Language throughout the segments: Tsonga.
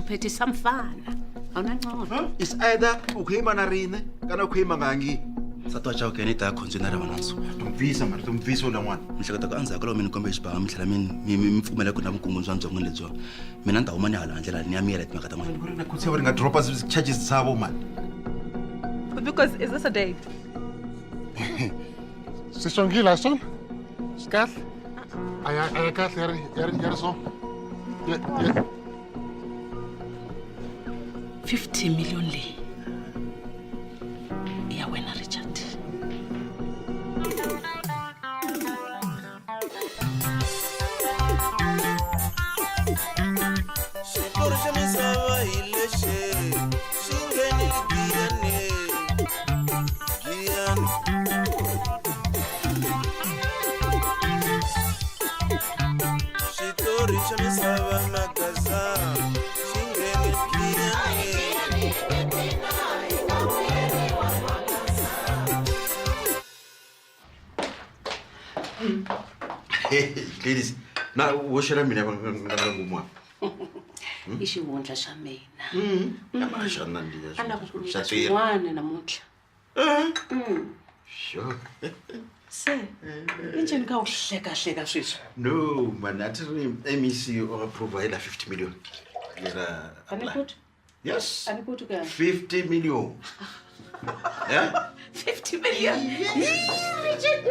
uphethe samfana awunangcondo. Is either u khou ima na riṋe kana u khou ima nga hangei. Nsati wa Chauke ni ta ya khondzweni na ri vanandzo. Tumubvisa mara tumubvisa uḽa ṅwana. Ni hleketa ku endzhaku ka loko mi ni kombe xibamu mi tlhela mi mi mi mi pfumela ku na vukungundzwana bya n'wina lebyiwa mina ni ta huma ni hala handle laha ni ya miyela timhaka ta n'wina. Ku ri na khotsi ri nga dropa charges dzavho mani. Because is this a date? Swi xongile a swona? Swi kahle? A ya a ya kahle ya ri ya ri ya ri so. Ya ya 50 million leyi i ya wena Richard. Xitori xa misava hi lexi xi nghenile giyani giyani. Xitori xa misava magaza xi nghene giyani. Ladies, na wo xela mina va nga na ngumwa. I xihundla xa mina. Ya xa nandziha. A lava ku Xa nyika tirha. swin'wana namuntlha. Sure. Se i ncini ka u hlekahleka sweswi? No, man, a thi ri MEC o approve la 50 million. Lera. A ni ku twi? Yes. A ni ku twi kahle. 50 million. Yeah? 50 million. Richard,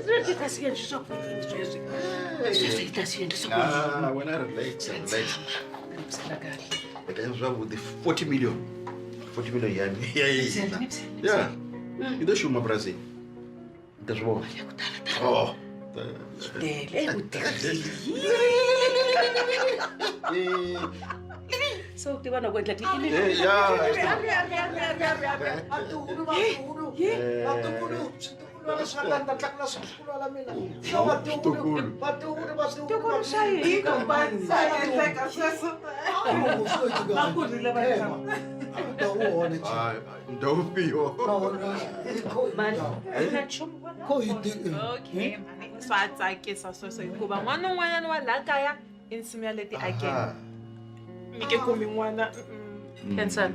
Richard, ta swi endlisa ku yini sweswi? Sweswi hi ta swi endlisa ku yini? Ah, wena relax, relax. Ni byela kahle. Eka zwavhuḓi 40 million. 40 million ya ya Ni byele, ni Yeah. I ḓo shuma Brazil. Ni ḓo zwi vhona. Ya ku tala tala. Oh. Tele ku tele. Se u tiva na ku endla ti Eh, ya. Vatukulu, switukulwana swa ka ni ta tlanga na switukulwana mina. Swa vatukulu, vatukulu, vatukulu. swa hina kokwani. Swa endleka sweswo. Va kurile vana lava. Ai, ndofhiyo. Okay, mhani swa tsakisa sweswo hikuva n'wana un'wanyana wa laha kaya i nsimu ya le tiakeni. Mi nge kumi n'wana. Khensani.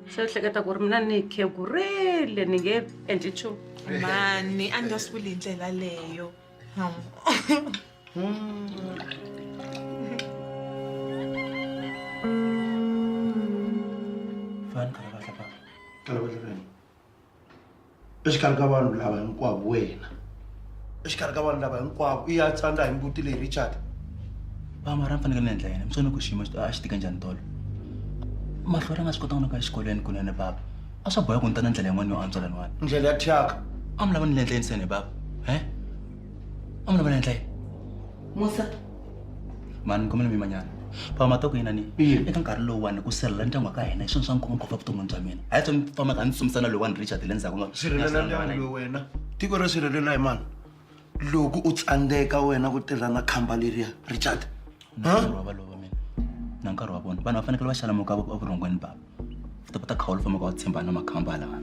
Se hleketa ku ri mina ni khegurile ni nge endli nchumu. Mhani a ni nga swi vuli hi ndlela leyo. Fani kalavatla baba. Kalavatla ka yini? Exikarhi ka vanhu lava hinkwavo wena. Exikarhi ka vanhu lava hinkwavo i ya tsandza hi mbuti leyi Richard. Va mara ni fanekele ni endla yini? Mi swi vona ku xiyimo a xi tika njhani tolo? Mahlo ri nga swi kotanga no ku ya exikolweni kunene baba. A swa boha ku ni ta na ndlela yin'wana yo antswa laniwani. Ndlela ya thyaka. A mi lava ni endla yini se ni baba? He? A mi lava ni endla yini? Musa. Mhani ni kombela mi yimanyana. Baba ma tiva ku yini ni? Eka nkarhi lowuwani ku sirhelela ndyangu wa ka hina hi swona swa nkoka ngopfu evuton'wini bya mina. Hayi swa mi famba kha ni tsumisana lowuwani Richard le ndzhaku nga. Sirhelela ndyangu lowu wena. Tiko ro sirhelela hi mani? Loko u tsandzeka wena ku tirha na khamba leriya Richard. Na nkarhi wa valova mina. Na nkarhi wa vona. Vanhu va fanekele va xalamuka evurhongweni baba. Futhi va ta khawula famba ka va tshembana na makhamba lawa.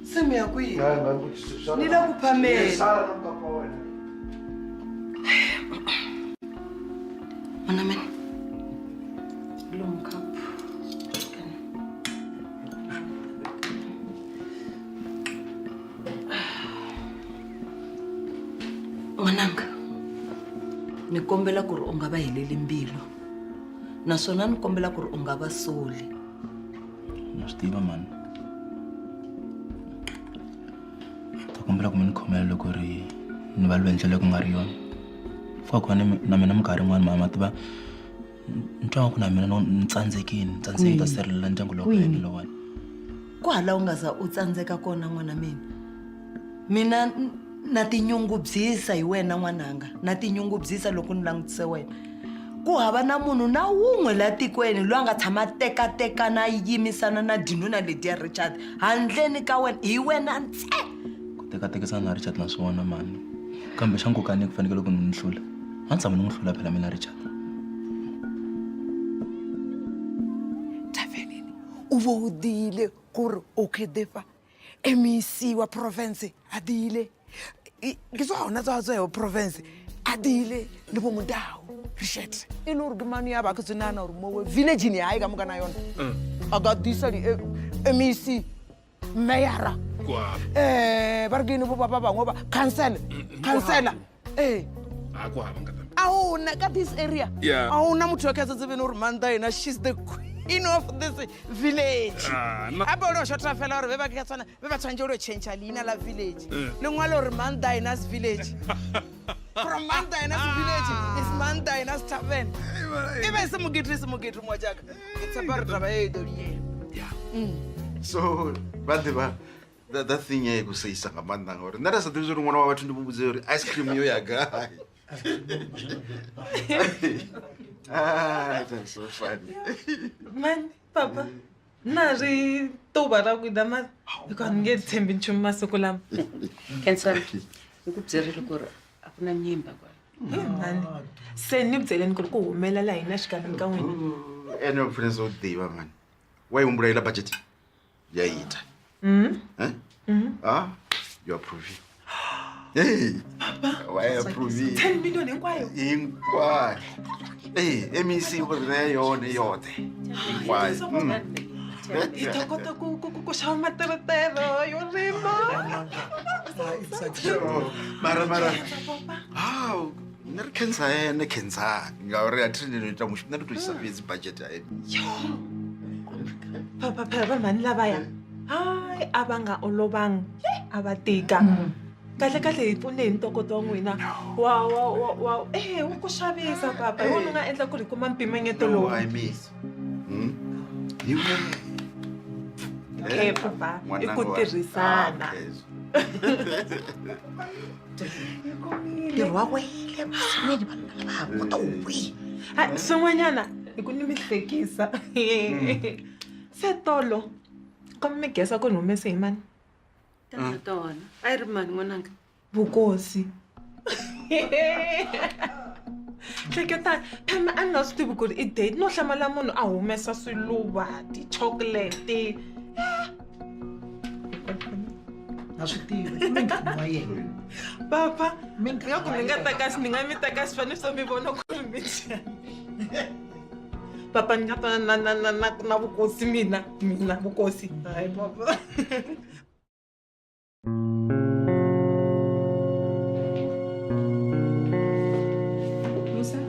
Se mi ya kwihi? Ni le ku phameni. N'wana mina. Long cup. N'wananga, ni kombela ku ri u nga va heleli mbilu naswona ni kombela ku ri u nga va soli. Na swi tiva mhani. Ta kombela ku mi ni khomela loko ri ni va lwe ndlela ku nga ri yona. Fika kona na mina minkarhi yin'wani mama tiva ni twa nga ku na mina ni tsandzekile, ni tsandzekile ta sirhelela ndyangu lowu ka hina lowani. Kwala u nga za u tsandzeka kona n'wana mina. Mina na tinyungubyisa hi wena n'wananga, na tinyungubyisa loko ni langutise wena. Ku hava na munhu na wun'we la tikweni loyi a nga tshama tekatekana a yimisana na Dino na Lydia Richard handleni ka wena, hi wena ntse. Ku tekatekisana na Richard na swi vona mhani, kambe xa nkoka ni ku fanekele ku ni hlula. A ni tshama ni n'wi hlula phela mina Richard. Thavenini u vo u dile ku ri o khedefa MEC wa province a dile ke tswa hona tswa tswa province a A dile le bo Modau Richard e le gore ke mane ya ba ke se nagana gore mowe villageng ya gae ka moka na yona a ka disa di-mec meyara um ba re ke ene bo ba ba bangwe ba council councillor ee a gona ka this area a gona motho wa ka se tsebene gore manta ena she's the queen of this village gape o le shota fela gore be ba ke tshwana be ba tshwanetse gore change leina la village le ngwale gore Mandinas village. From Mandinas village is Mandinas tavern. E be se mokete se mokete mo jaaka ke tshepa gore taba e e dolieng. So va ḓivha that thing ya ku seisa nga maanḓa ngauri nṋe nda sa ḓivhi zwori ṅwana wa vhathu ndi mu vhudze uri ice cream yo ya gai. Ah, that's so funny. Mani papa na ri tuva ra ku ida mara hikuva ni nge tshembi nchumu masiku lama. Khensani ni ku byerile ku ri a ku na nyimba kwala. Mani se ni byeleni ku ri ku humelela hina xikan'we ka n'wina. Ene u pfunesa u ḓivha mani wa yi humbula iḽa budget ya ita. Ah, you approving. Hey, why approving? 10 million hinkwayo. Hinkwayo. Hey, MEC u ri ṋea yone yoṱhe. Hinkwayo. Hi ta kota ku ku ku xava materetere yo rima. Mara mara. How? Nṋe ri khensa ene khensani ngauri a thi ri ita mushumo nṋe ndi to isa fhedzi budget ya ene. Papa phela va mhani lavaya hayi a va nga olovangi a va tika. Kahle kahle hi pfune hi ntokoto wa n'wina wa wa wa wa eh wa ku xavisa papa hi wona u nga endla ku ri kuma mpimanyeto lowu. I mean. Hi wena. Okay papa i ku tirhisana. Ntirho wa wele swinene vanhu lava kota u wihi. Swin'wanyana hi ku ni mi hlekisa. Se tolo kambe mi gesa ku ni humese hi mani? Tona a yi ri mani n'wananga? Vukosi. Hleketani phela a ni nga swi tivi ku ri i date no hlamala munhu a humesa swiluva ti-chocolate. Na swi tiva i minghana wa yena. Papa nga ku mi nga takasi ni nga mi takasi fane swo mi vona ku ri mi njhani. Papa ni nga twana na na na na na vukosi mina mina vukosi hayi papa. Musa,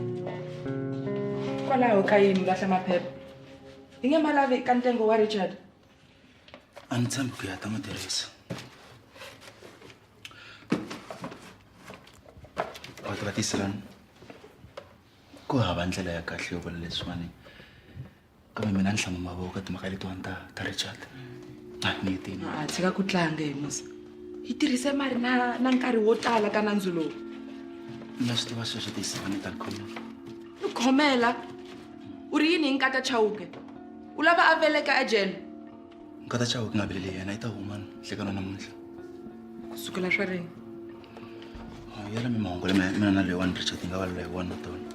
kwalaho ka yini u lahla maphepha? Hi nge ma lavi ka ntsengo wa Richard. A ni tshembi ku ya ta ma tirhisa. Va tiyiselani ku hava ndlela ya kahle yo vula leswiwani kambe mina ni hlamba mavoko ka timhaka letiwani ta ta Richard. A ni yi tini. A tshika ku tlanga hi Musa. Hi tirhise mali na na nkarhi wo tala ka nandzu lowu. Na swi tiva sweswo tiyiselani ta ni khomela. Ni khomela? U ri yini hi nkata Chauke? U lava a veleka ejele? Nkata Chauke nga vileli yena i ta huma nhlekano namuntlha. Ku sukela swa rini? Yala mi mahungu lama mina na loyiwani Richard hi nga vulavula hi wona tona.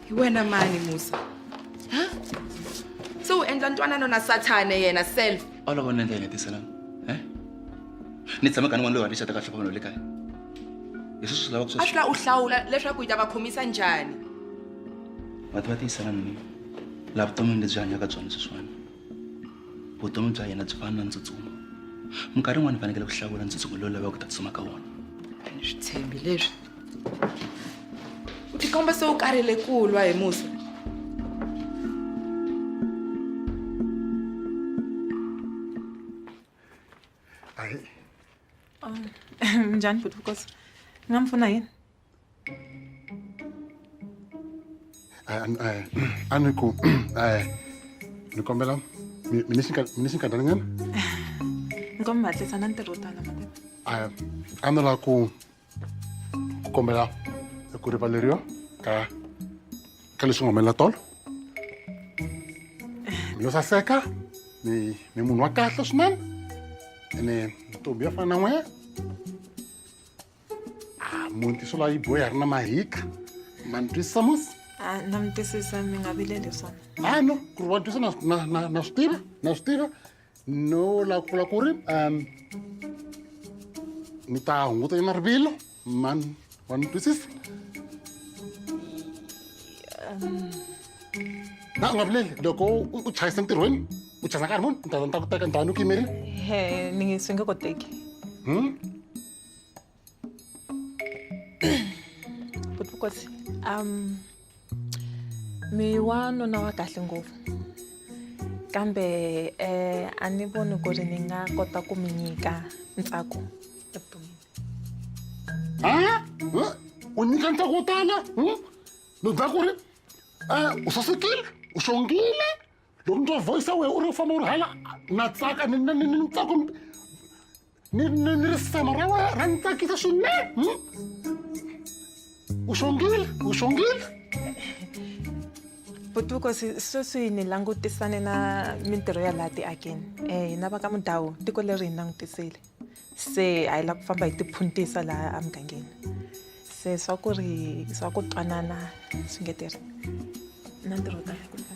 Hi wena mani Musa? Ha? Se u endla ntwanano na Sathane yena self. A wu lava ni endla yini tiyiselani? Eh? Ni tshame ka ni n'wana loyi wa Richard ka hlupha vanhu va le kaya. Hi sweswo swi lavaka A swi lava u hlawula leswaku hi ta va khomisa njhani. Va tiva tiyiselani ni laha vutomini lebyi hanyaka byona sweswiwani. Vutomi bya hina byi fana na ntsutsumo. Minkarhi yin'wani hi fanekele ku hlawula ntsutsumo lowu lavaka ku ta tsutsuma ka wona. A ni swi tshembi leswi. U tikomba se u karhele ku lwa hi Musa. Ayi. Njhani bhuti Vukosi? Ni nga mi pfuna yini? A ni ku ni kombela mi ni xinkadyana nyana. Ni kombela mi hatlisa na ntirho wo tala mativa. A ni lava ku kombela ku rivaleriwa ka ka leswi nga humelela tolo. Mi lo saseka ni ni munhu wa kahle swinene ene ntombi yo fana na n'wehe. Muti swo lava yi boha ya ri na mahika. Ma ni twisisa musi? A na mi twisisa mi nga vileli swona. A no, ku ri wa twisisa na na na na swi tiva, na swi tiva. No la ku vula ku ri ni ta hunguta yena rivilo man Wa ni twisisa? Na u nga vileli loko u chayisa ntirhweni u chayisa nkarhi muni ni ta ni ta ku teka ni ta va ni ku yimerile. He ni nge swi nge koteki. Buti mi wa nuna wa kahle ngopfu kambe a ni voni ku ri ni nga kota ku mi nyika ntsako evuton'wini. A u nyika ntsako wo tala ni dlaya ku ri u sasekile u xongile loko ni twa voice ya wena u ri u famba u ri hala na tsaka ni ni ni ntsako ni ni ni risema ra wena ra ni tsakisa swinene. U xongile u xongile. Buti Vukosi, sweswi ni langutisane na mintirho ya laha tiakeni. Hina va ka Mudau tiko leri hi langutisile se a hi lava ku famba hi tiphuntisa laha emugangeni se swa ku ri swa ku twanana swi nge tirhi na ntirho wo tala ku endla.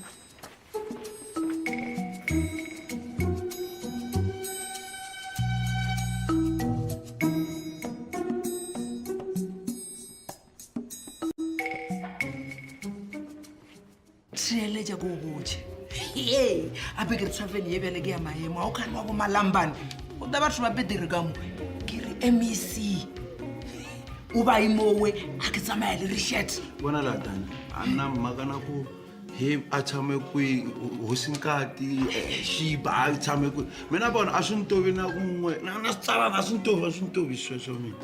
Theeletša ko o botše ee ape ke re tshwafeng ye bjale ke ya maemo a o kgane wa bo malambane go ta batho ba petere ka mo ke re mec o ba imowe a ke tsamaya le richard. Vona laha tani a na mhaka na ku he a tshame kwihi hosinkati xiba a tshame kwihi mina vona a swi ni tovi na kun'we na na switsalana a swi ni tovi a swi ni tovi sweswo mina.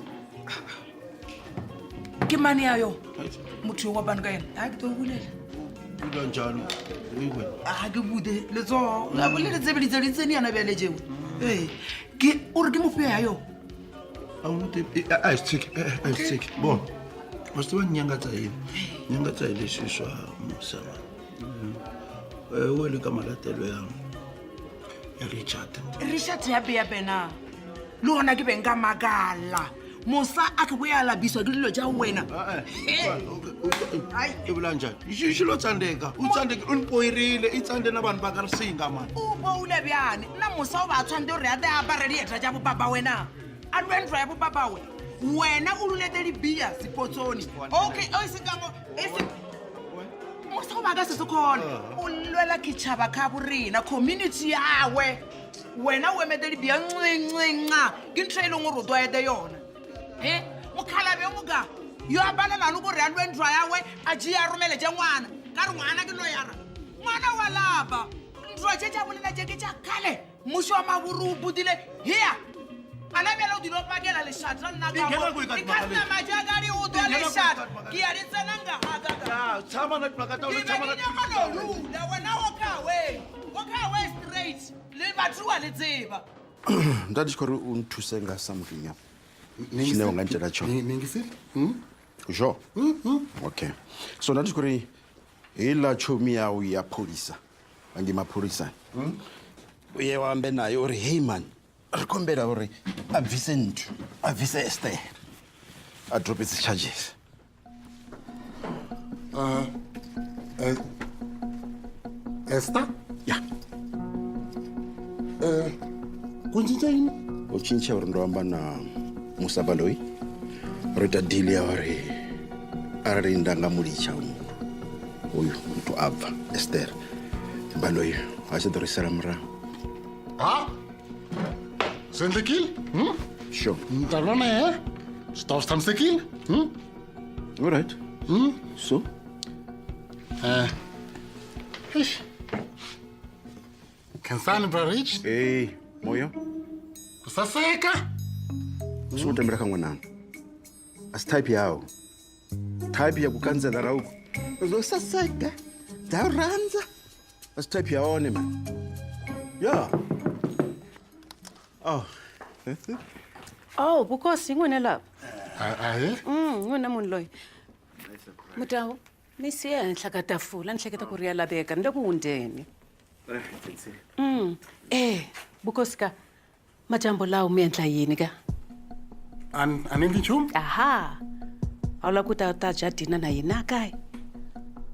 Ke mane ya yo motho yo kopane ka yena a ke to bulela. Bula njhani a ke bude letsogo a bolele tsebeditse le tsene yana bjale jeo ee ke o re ke mofeo ya yo. A n'wi te a hi swi tshiki a hi swi tshiki bona wa swi tiva ni nyangatsa yini nyangatsa hi leswi swa musava we le ka malatelo ya ya Richard. Richard ya beya bena le gona ke beng ka makala mosa a ke boya labiswa ke dilo tša wena. I vula njhani xi lo tsandzeka u tsandzeke u ni poyirile i tsandze na vanhu va ka risinga mani. U boule bjane nna mosa o ba tshwanetse gore a te apare dieta tša bopapa wena a lwe ntlo ya bopapa we wena o lulete dibia sepotsoni okay o se ka mo e se mosa o ba ka se se khone o lwela kitšhaba kha borena community yawe wena o emete dibia ncencenca ke ntho e leng gore o tlo ete yona e mokhalabe o moka yo a palelane gore a lwe ntlo yawe a tšee a romele tše ngwana ka re ngwana ke loyara ngwana wa lapa ntlo tše tša bolela tše ke tša kgale mmušo wa maburu o bodile hea ana bjale o dilo pakela lešata nna Di nghena kwihi ka timhaka leti? ka majakadi o twa Di nghena kwihi ka lešata timhaka ke ya di tsena nga Ya, tshama na timhaka ta ke wena, be tshama ke na nyaka no lula wena o ka way o ka way straight le batho wa le tseba. Nda ndi tshi khou ri u nthuse nga something nyana tshine wa nga ntshela tshone. Ningisile? Sure. Okay. So nda ndi tshi khou ri heiḽa tshomi yau ya pholisa vhange mapholisani u ye wa ambe naye uri hey man ri khombela uri a bvise nthu a bvise Esther a drope dzi charges. Esther? Ya. Ku cinca yini? U cinca uri ndo amba na Musa Baloyi ro ita deal ya uri arali nda nga mu litsha uyu muthu a bva Esther Baloyi a tshi ḓo ri sala murahu. Ha? Swi endlekile? Sure. Ni ta vula na yena swi ta va swi tshamisekile. All right. So? Eish. Khensani bra Rich. Hey, moyo. Ku saseka. Swi ku tembela ka n'wananga. A si type yawo. Type ya ku kandzela ra uku. Uzo saseka. Da rhandza. A si type ya wona man. Yeah. Oh. Oh, Vukosi n'wina lava. Ahe. N'wina munhu loyi. Mutawu, ni siya ehenhla ka tafula ni hleketa ku ri ya laveka ni le ku hundzeni. Vukosi ka majambo lawo mi endla yini ka? A ni endli nchumu. Aha. A wu lava ku ta ta dya dina na hina kaya?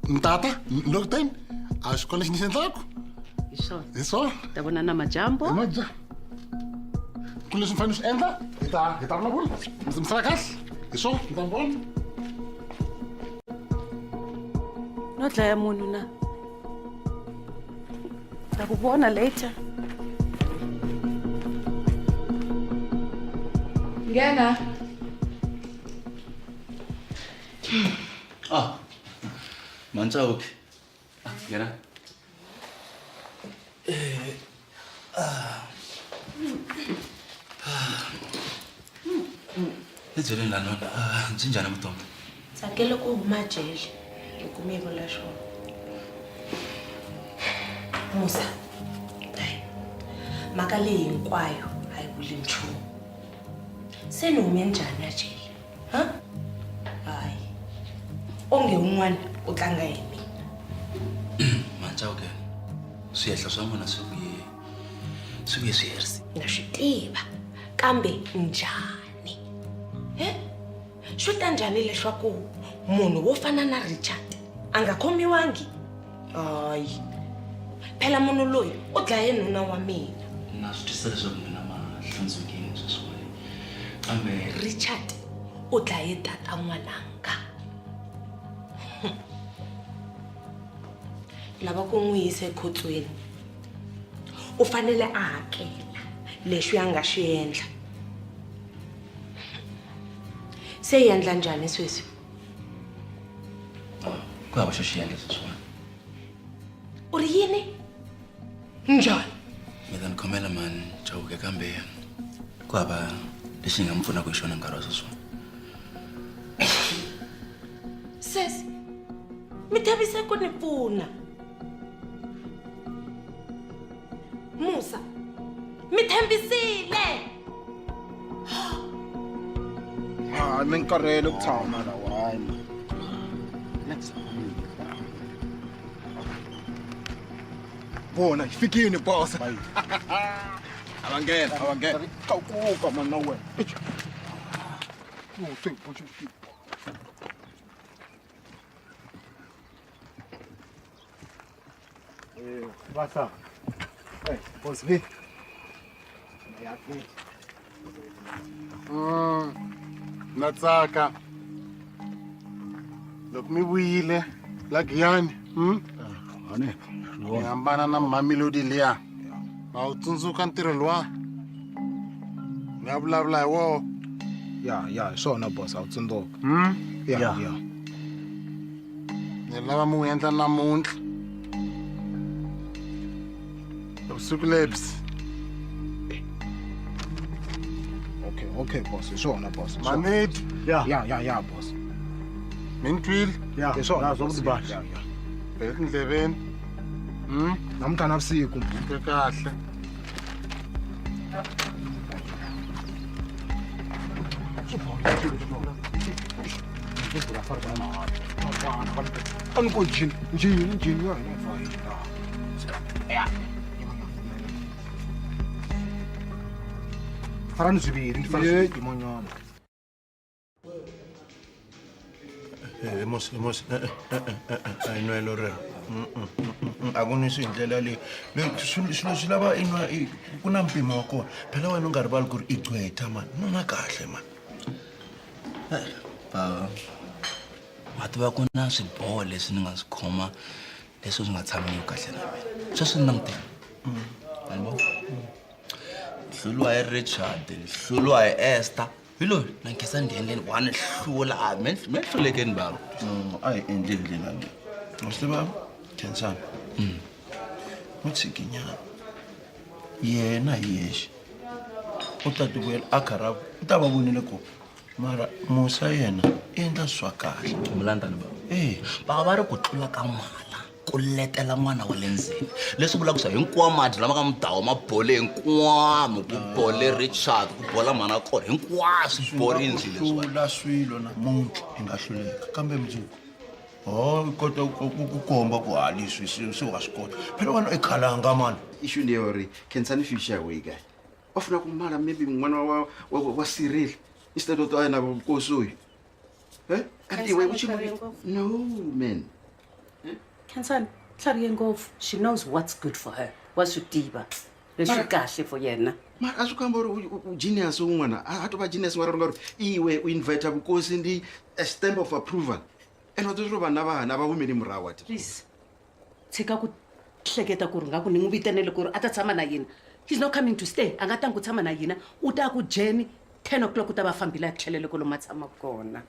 Ntata, ni le ku teni. A xi kona lexi ni xi endlaku. Hi swona. Hi swona. Ta vona na majambo. Hi majambo. Ku leswi ni fanele ni swi endla, hi ta vulavula. Mi sala kahle. Hi swona ni ta mi vona. No dlaya munhu na ta ku vona later. Nghena. Ah, Mantsauki. Ah, nghena. Eh, ah. Ah. Ni byeleni la nona, ah, byi njhani vutomi? Tsakele ku huma jele loko mi vula swona. Musa, hayi, mhaka leyi hinkwayo a yi vuli nchumu. Se ni hume njhani a jele? Ha? Hayi. Onge un'wana u tlanga hi mina. Mantsauke, swiyehlo swa n'wina swi vuye swi vuye swi herisi. Na swi tiva, kambe njhani? He? Swi ta njhani leswaku munhu wo fana na Richard a nga khomiwangi? Hayi. Phela munhu loyi u dlaye nuna wa mina. Na swi twisisa leswaku mina ma hlundzukile sweswiwani. Kambe Richard u dlaye tata n'wananga. Lava ku n'wi yisa ekhotsweni. U fanele a hakela leswi a nga swi endla. Se hi endla njhani sweswi? Ku hava xo xi endla sweswiwani. U ri yini? Njhani? Mi ta ni khomela mani Chauke kambe ku hava lexi hi nga mi pfunaka hi xona nkarhi wa sweswiwani. Sesi, mi tshembise ku ni pfuna. Musa, mi tshembisile. Ah, mi nkarhele ku tshama la wani. Vona, hi fikile boss. A va nghena, a va nghena. Tlakuka mani na wena. What's up? Hey, boss V. Na tsaka loko mi vuyile la Giyani Mi hambana na Mamelodi liya ma wu tsundzuka ntirho luwa mi nga vulavula hi woho Ya, ya, hi swona boss, a wu tsundzuka. Ya, Ya. ya. Ni lava mi wu endla namuntlha vusiku lebyi. Okay, okay boss, hi swona boss. hi swona. Maneti. Ya, ya, ya, ya boss. Mi ni twile? Ya, hi swona boss. Ya, ya. Bele tindleveni. Namuntlha navusiku. Ke kahle. A ni ko njhini, njhini, njhini ya hina fa hina. Farani swiviri, ndi fara swiviri monyana. Eh, Mos, Mos, eh, eh, eh, eh, eh, a hi nwelo rero. A ku nwisi hi ndlela leyi. Leyi swilo swilo swi lava i nwa i- ku na mpimo wa kona. Phela wena u nga rivali ku ri i gqwetha mani. Nwa kahle mani. Bava, wa tiva ku na swiboho leswi ni nga swi khoma leswi swi nga tshamiki kahle na mina. Sweswi ni langutile. Ni vona? Hluriwa hi Richard, ni hluriwa hi Esther. Hi loyi na nkhensa ndleleni wa ni hlula a me me hlulekeni bava. A hi endli hi ndlela leyi. Wa swi tiva Khensani? N'wi tshikinyana. Yena hi yexe u ta ti vuyela a karhi a u ta va vonile ku mara Musa yena i endla swa kahle. Mulandani bava. Eh. Bava va ri ku tlula ka mala ku letela n'wana wa le ndzeni leswi vulaka swa hinkwawo madi lama ka mudawu ma bole hinkwamo ku bole Richard ku bola mhana kona hinkwaswo swi borini swilo leswiwani. hlula swilo namuntlha hi nga hluleka kambe mundzuku ho i kota ku ku komba ku ha leswi se se wa swi kota phela wena i khalanga mani. Issue ndi ya uri Khensani future yawe i kae? O funa ku mala maybe n'wana wa wa wa Cyril instead of a na nkosi uyu. Eh? And iwe u tshi mu- No man. Khensani, tlharihe ngopfu. She knows what's good for her. Wa swi tiva. Leswi kahle for yena. Mara a swi khamba uri u genius un'wana a to va genius n'wana ri nga ri iwe u invita vukosi ndi a stamp of approval and wa tiva vanhu lava hana va humeli murahu ati. Please tshika ku hleketa ku ri nga ku ni n'wi vitanele ku ri a ta tshama na yina. He's not coming to stay. A nga tangi ku tshama na yina, u ta ku dyeni 10 o'clock u ta va fambile a tlhelele kolomu a tshamaka kona.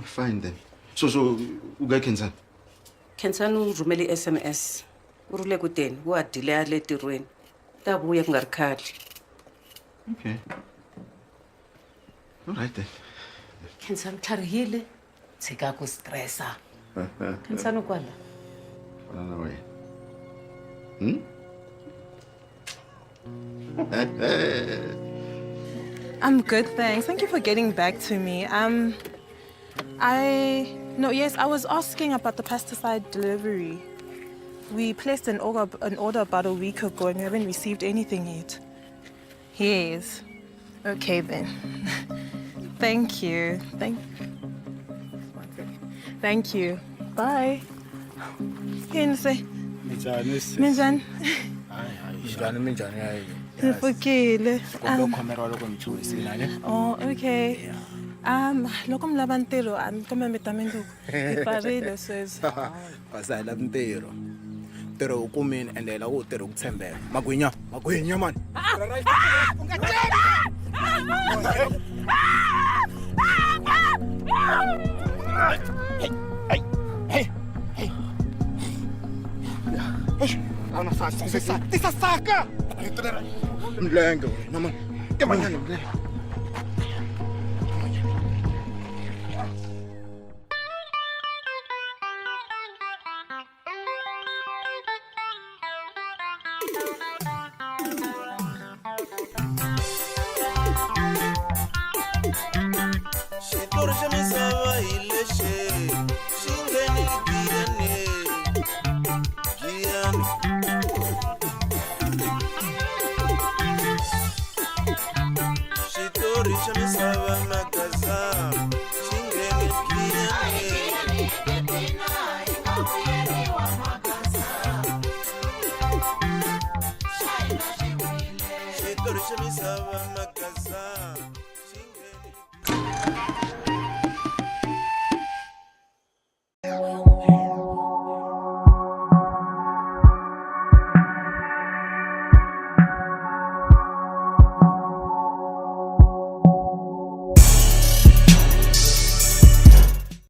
Fine then. So u ka Khensani? Khensani u rhumele SMS, u ri le ku teni, wo a delay le ntirhweni, ta vuya ku nga ri khale. Okay, all right then. Khensani tlharihile, tshika ku stressa. Khensani kwala. Fana na wena. I'm good, thanks. Thank you for getting back to me. I no, yes, I was asking about the pesticide delivery. We placed an order about a week ago and we haven't received anything yet. Yes. Okay then. Thank you. Thank you. Bye. Yini se? Minjhani sis? Minjhani? Minjhani, minjhani ya yini? Ni pfukile. Kumbe u khomeriwa loko mi chuhisile ne? Oh, okay. Loko mi lava ntirho, a mi kumbe mi ta mindzuku. Hi pfarile sweswi. Basa hi lavi ntirho. Ntirho wu kumini ende hi lava ku wu tirha ku tshembeka. Magwinya, magwinya mani. Tisa saka! Mlenge wena mani. Emanyana mlenge. Xitori xa misava hi lexi xi ngheni giyani giyani. Xitori xa misava magaza xi ngheni giyani. Xitori xa misava magaza xi ngheni.